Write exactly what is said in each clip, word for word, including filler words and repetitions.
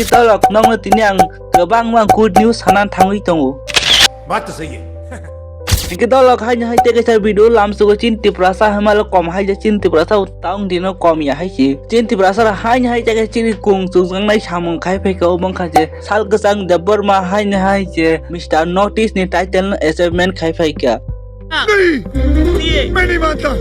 Dolok, nokno tini ang kwbangma good news sana thangwi tongo. Baat to sahi hai. Hingke dolok haino hai tei kaisa video lamsugo chin Tiprasa himalo kom hai je chin Tiprasa taung dino kom ya hai si. Chin Tiprasa haino hai tei kaisa chini kung chukjaknai samung khai phaikha obo wngkha je sal kwchang Debbarma haino hai je Mister North East ni title no achievement khai phaikha. Nahi, main nahi manta.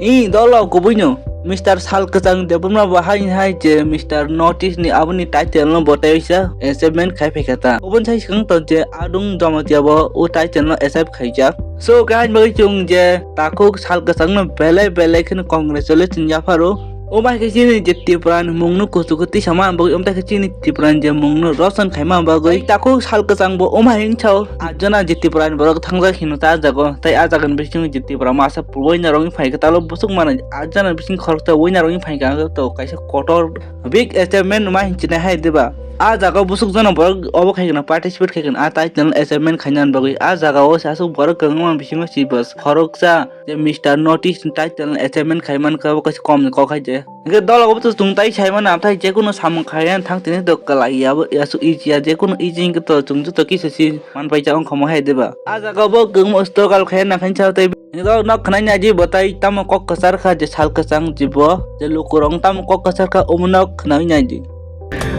I dolok kubuino Mister Sal Kwchang Debbarma bo hai hai je Mister North East ni aboni title no bo teisa achievement khai phaikha ta. Oboni sai swkang to je Adung Jamatia bo o title no accept khaijak. So, kain bagwi chwng je takhuk Sal Kwchang no belai belai kheno congratulation yapharo. Omo hai khe chini je Tripura ni mung no kuchugo tisama bagwi, omo hai khe chini Tripura ni je mung no roson khaima bagwi takhuk Sal Kwchang bo omo hai wngchao. Ajana je Tripura ni borok thangjak hino ta jago, tei a jaga ni bisingo je Tripura masa winner wngwi phaikha, talo busuk mano ajana bising khoroksa winner wngwi phaikha, to kaisa kotor big achievement ma hinchinai hai diba? A jaga o busuk jana borok obo khai kheno participate khai kheno a title achievement khaina bagwi a jaga o se asuk borok kwbangma bisingo si bus khoroksa je Mister North East title achievement khai man kha, obo kaisa kom ni kok hai je. Hingke dol obo to chwng tai sai mano, amthai jekunu samung khai thang tini to kwlai ya bo, ya su iji ya jekunu iji hingke to chwng joto kisa si man pai cha ongkha mo hai diba? A jaga bo kwbangma struggle khai na khan cha tei hingke nok khnai na ji bo tai tamo kok kwchar kha je sal kwchang ji bo je lukurok tamo kok kwchar kha omo nok khnai na ji.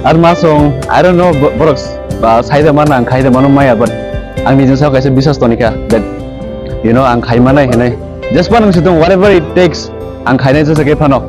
Ar ma song, I don't know, bo-, borok s-, ba, sai da mano, ang khai da mano maya, but ang nijin sa kaisa biswas toni kha that, you know, ang khai manai hinai. Just one ang situng, whatever it takes, ang khainai jesa khe phano.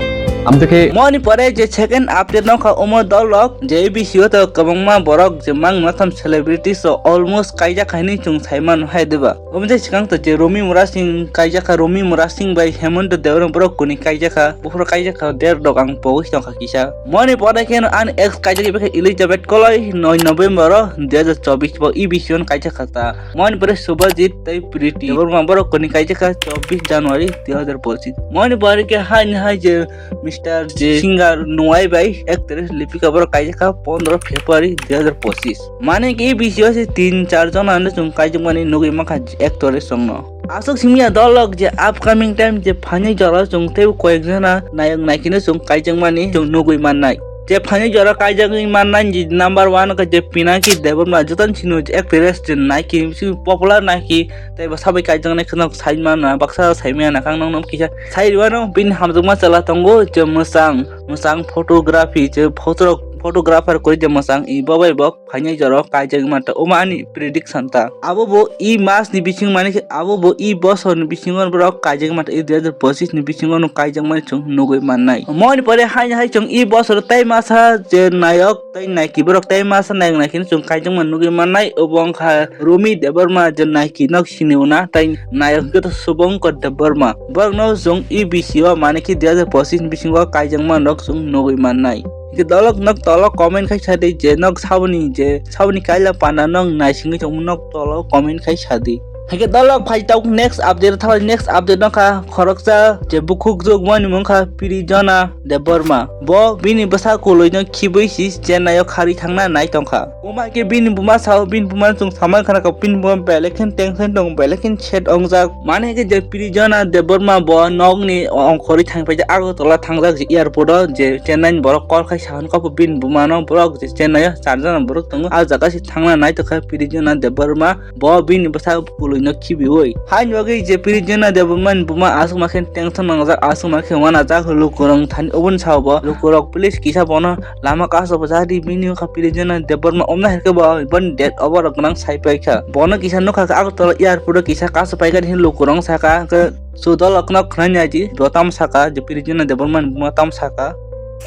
Amtwi khe Moni pore je second update nokha omo dolok, je A B C o to kwbangma borok je mang matham celebrities rok almost kaijak khaini chwng sai mano hai diba? Omo je swkang to je Romi Murasing kaijakha, Romi Murasing bai Hemanta Debbarma borok kuni kaijakha, buphuru kaijakha, der dok ang pogwi tongkha kisa. Moni pore khe ani ex kaijak ibe khe Elizabeth Koloi noi November o dui hajar chobbish bo E B C o kaijakha ta. Moni pore Subhajit tei Priti Debbarma borok kuni kaijakha chobbish January dui hajar pochis. Moni pore khe haini hai je Mister je singer Nuwai bai actress Lipika borok kaijakha pondro February dui hajar pochis. Mane ki E B C o se tin char jona no chwng kaijakmani nugwi mankha actress rokno. Aswk simiya dolok je upcoming time je phainai jora chwng teibo koyek jona nayok naikino chwng kaijakmani chwng nugwi mannai. Je phainai jora kaijakwi mannai je number one khe je Pinaki Debbarma jotono sino je actress je naiki popular naiki teibo sabai kaijaknai kheno sai manna baksa sai maya nakhang nokno kisa sai rwano bini hamjakma chwla tongo je mwchang mwchang photography je photo photographer kori je mwchang i bobai bo phainai jora kaijak manta omo ani prediction ta. Abo bo e mas ni bising mani khe abo bo e bosor ni bisingo borok kaijak manta e dui hajar pochis ni bisingo no kaijak mani chwng nugwi mannai. Moni pore haini hai chwng e bosor tei masa je nayok tei naiki borok tei masa nayok naiki no chwng kaijak man nugwi mannai obo wngkha Romi Debbarma je naiki nok sini una tei nayok hwnkhe to Subhankar Debbarma. Borokno chwng E B C o mani khe dui hajar pochis ni bisingo kaijak man rok chwng nugwi mannai. Hingke dolok nok tolo comment khai sadi je nok saboni je saboni kaila panda nok naisingwi tongmo nok tolo comment khai sadi. Hingke dolok phai tok next update thangwi next update nokha khoroksa je bukhuk jokmani mungkha Prijona Debbarma. Bo bini bwsa kului no khibwi si Chennai o kharwi thangna nai tongkha. Omo hai khe bini buma sao bini buma chwng samai khana kha bini buma belai khe tension tongo belai khe set ongjak. Mane hingke je Prijona Debbarma bo nokni ongkhorwi thangpaijak Agartala thangjak je airport o je Chennai ni borok call khai sahan kha bini buma no borok je Chennai o charjana borok tongo ah jaga se thangna naitokha Prijona Debbarma bo bini bwsa kului no khibiwi. Haini bagwi je Prijona Debbarma ni buma aswk ma khe tension nangjak aswk ma khe wanajak lukurok thani oboni sao bo lukurok please kisa bono lama kaso bo jadi bini wngkha Prijona Debbarma omna hai khe bo boni date obo rok gwnang sai paikha. Bono kisa nukha khe Agartala airport o kisa kaso paikha hinwi lukurok saka hwnkhe sudol okno khwnani aji bo tamo saka je Prijona Debbarma ni buma tamo saka.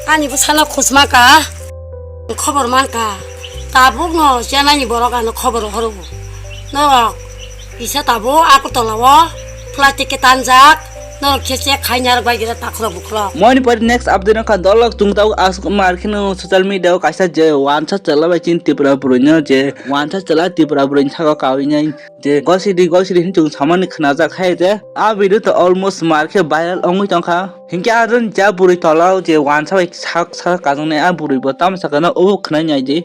Ani bwsano khusma ka khobor man ka tabuk no Chennai ni borok ano khobor horo bo norok. Kisa tabuk Agartala o flight ticket tanjak. Norok khe check khai narwk bai gida takhorok bukhorok. Moni pore next update wngkha dolok chwng tabuk aswk mar kheno social media o kaisa je wansa chwla bai chini Tripura bwrwi no je wansa chwla Tripura bwrwi ni saka kawi nai je gosidi gosidi hinwi chwng samani khwnajak hai je. A video to almost mar khe viral wngwi tongkha. Hinkhe adon ja bwrwi tola o je wansa bai sak sak kajak nai a bwrwi bo tamo sakano obo khwnai nai di.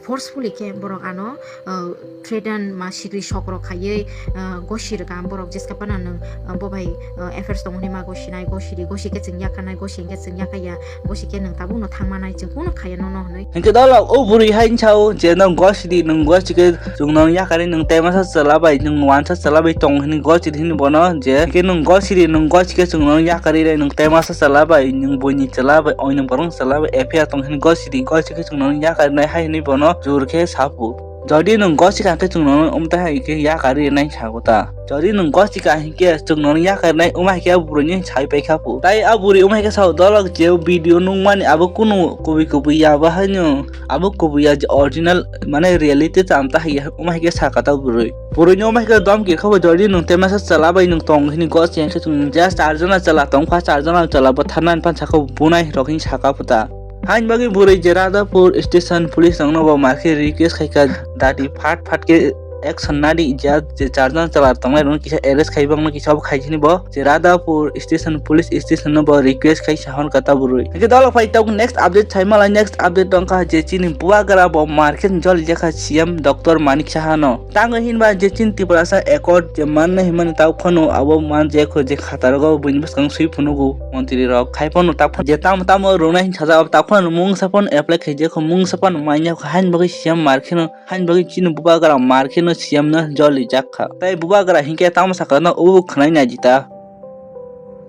Forcefully khe borok ano, uh, threaten ma sikri sok rok khaiwi, uh, gosi rwkha borok jeska phano nwng, uh, bo bai, uh, affairs tongo hinwi ma gosinai, gosi di, gosi khe chwng yakarnai, gosi hinkhe chwng yakaya, gosi khe nwng tabukno thangmanai, chwng kuno khaiya nono hinwi. Hinkhe dolo o bwrwi hai sao je nwng gosi di, nwng gosi khe chwng nwng yakarwi nwng temasa chwla bai, nwng wansa chwla bai tong hinwi gosi di hinwi bono je, hinkhe nwng gosi di, nwng gosi khe chwng nwng yakarwi nai nwng temasa chwla bai, nwng buini chwla bai, oinwng borok chwla bai, F I R tong hinwi gosi di, gosi khe chwng nwng yakarwi nai hai hinwi bono jor khe sapu. Jodi nwng gosi ka khe chwng nwng wng tei hai khe yakarwi nai sago ta. Jodi nwng gosi ka hinkhe chwng nwng yakarwi nai wng hai khe a bwrwini sai pai kha pu. Tai a bwrwi wng hai khe sao dolo je video nukmani abo kunu kubui kubui ya ba haino abo kubui ya je original mane reality cham ta hai wng hai khe saka ta bwrwi. Bwrwini wng hai khe dom kir kha bo jodi nwng temasa chwla bai nwng tong hini gosi hinkhe chwng just charjona chwla tong kha charjona chwla bo thanani phan saka bunai rok hin saka pu ta. Hain bagwi bwrwi je Radhapur station police rokno bo markhe request khai kha dati phat phat khe action nadi je je charjona chwla tongnai rokno kisa arrest khai bangno kisa bo khai sini bo je Radhapur station police station no bo request khai sahon kha ta bwrwi. Hingke dolo phai tok next update sai malai next update tong kha je chini bubagra bo markhe jol jakha C M Doctor Manik Saha no. Tango hinba je chini Tiprasa accord je manna himani tao phano abo man je kho je khataro go buini bwskang sui phunugo montri rok khai phano ta je tam tamo rwnai hin saja ta phano mungsa phano apply khai je kho mungsa phano manya kho hain bagwi C M markhe no hain bagwi chini bubagra markhe no C M no joli jak kha. Tai bubagra hinkhe tamo sakha no ubu khwnai naidi ta.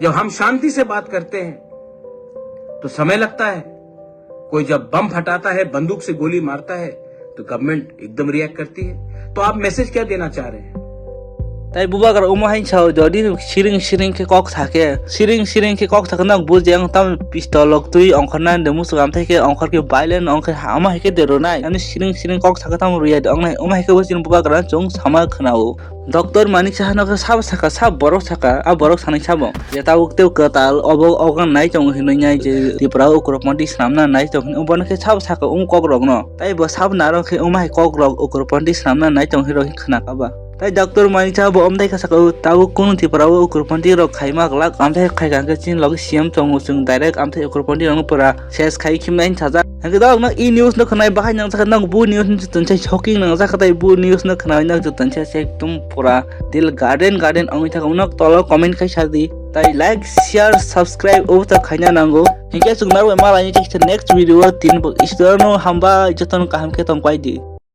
जब हम शांति से बात करते हैं तो समय लगता है, कोई जब बम फटाता है, बंदूक से गोली मारता है तो गवर्नमेंट एकदम रिएक्ट करती है। तो आप मैसेज क्या देना चाह रहे हैं? Tai bubagra omo hai sao jodi siring siring khe kok sakhe siring siring khe kok sakhe nok bujeng tam pistol lok twi ongkhorna de musuk amthai khe ongkhor khe violent ongkhe ama hai khe de ronai ani siring siring kok sakhe tam ruya de ongnai omo hai khe bo chini bubagra chwng sama khwnao. Doctor Manik Saha no khe sabo saka sab borok saka a borok sanai sabo je tabuk tei kwtal obo ogan nai tongo hinwi nai je Tripura ugroponthi swnamna nai tongo hinwi obo no khe sabo saka um kok rok no tai bo sabo narok khe um hai kok rok ugroponthi swnamna nai tongo hinwi khna kha ba. Tai doctor Manik Saha bo omtai kha saka tabuk kunu Tripura o ugroponthi rok khaima glak amthai khai kha khe chini logi C M tongo chwng direct amthai ugroponthi rok no pura ses khai khimnai sajak. Hingke dok no e news no khwnai bahai nang sakha nang bu news no joto se shocking nang sakha tai bu news no khwnai nang joto se ekdom pura dil garden garden ongwi thaka uno tolo comment khai sadi tai like share subscribe obo to khaina nango hingke chwng narwai malai ni next video o tin bo istorno hamba joto no kaham khe tong pai di.